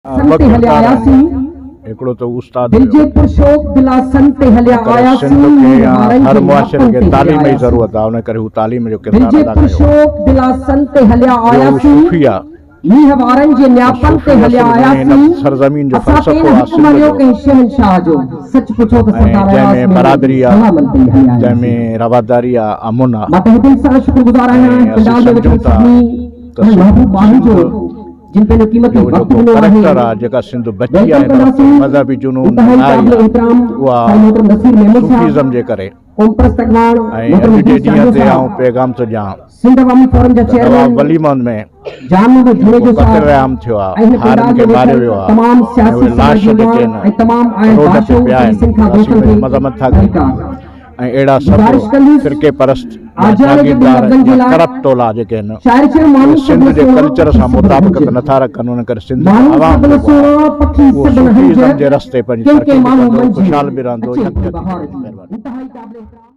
سن ٻه تي هليا ڪردار آهن آياسين. هڪڙو ته هو استاد دل هيو جي پرشوق دلاسن تي هليا ان ڪري آياسين سنڌ کي مير يا وارن هر جي معاشري نياپن کي تي هليا تعليم جي آياسين. ضرورت آهي ان ڪري هو تعليم جو دل ڪردار جي ادا ڪيو. پرشوق دلاسن تي هليا ٻيو هو آياسين صوفي آهي مينهن وارن جي ته نياپن تي صوفي هليا اصل ۾ هن آياسين سرزمين جو اسان تي فلسفو نه آهي حق سنڌ مڃيو جو ڪنهن شهنشاهه جو سچ پڇو ته ۽ سردار جنهن اياز ۾ ميمڻ جي برادري آهي ڀلامن تي ئي هليا جنهن آياسين. ۾ رواداري آهي امن آهي مان تهه دل سان شڪرگذار آهيان ۽ اسين پنڊال ۾ ويٺل سمجهون ٿا سڀني ته انهن محبوب ماڻهن سنڌ جو جن پنهنجو قيمتي جو وقت جيڪو ڏنو آهي. ڪريڪٽر آ جيڪا سنڌ بچي آ welcome هن وقت ڪنداسين مذهبي جنون انتهائي نه آئي قابل آ احترام اها سائين محترم نصير ميمڻ صاحب، صوفيزم جي ڪري قومپرست اڳواڻ ۽ محترم اڄ جي ادريس ڏينهن چانڊيو تي آئون صاحب، پيغام ٿو ڏيان سنڌ عوامي فورم جا ته نواب چيئرمين ولي محمد ۾ جان محمد جيڪو جوڻيجو قتل صاحب عام ٿيو آ ۽ هن هارين پنڊال کي ۾ ماريو ويٺل ويو آ تمام ۽ سياسي اهي لاش سماجي جيڪي اڳواڻ آهن ۽ تمام آيل روڊ تي باشعور پيا آهن سنڌين کان ته اسين دوستن ان جي کي مذمت ٿا ڪريون ڀليڪار ۽ اهڙا سڀ گذارش ڪندس فرقي پرست يا آجياڻي جي ٻن جاگيردار لفظن جي يا لاء ڪرپٽ ٽولا جيڪي آهن شاعر چيو اهي ماڻهو سڀ سنڌ نه جي سهڻا ڪلچر پکي سان سڀ نه مطابقت هنج. نٿا رکن ان ڪري سنڌ جو ماڻهو عوام سڀ نه جيڪو آهي سهڻا پکي اهو سڀ نه هنج صوفيزم جي رستي پنهنجي ڪنهن ترقي ڪنهن به ماڻهو ڪندو منجهه خوشحال به رهندو اچي يڪجهتي بهار ٿيندي جي مهرباني. انتهائي قابل احترام.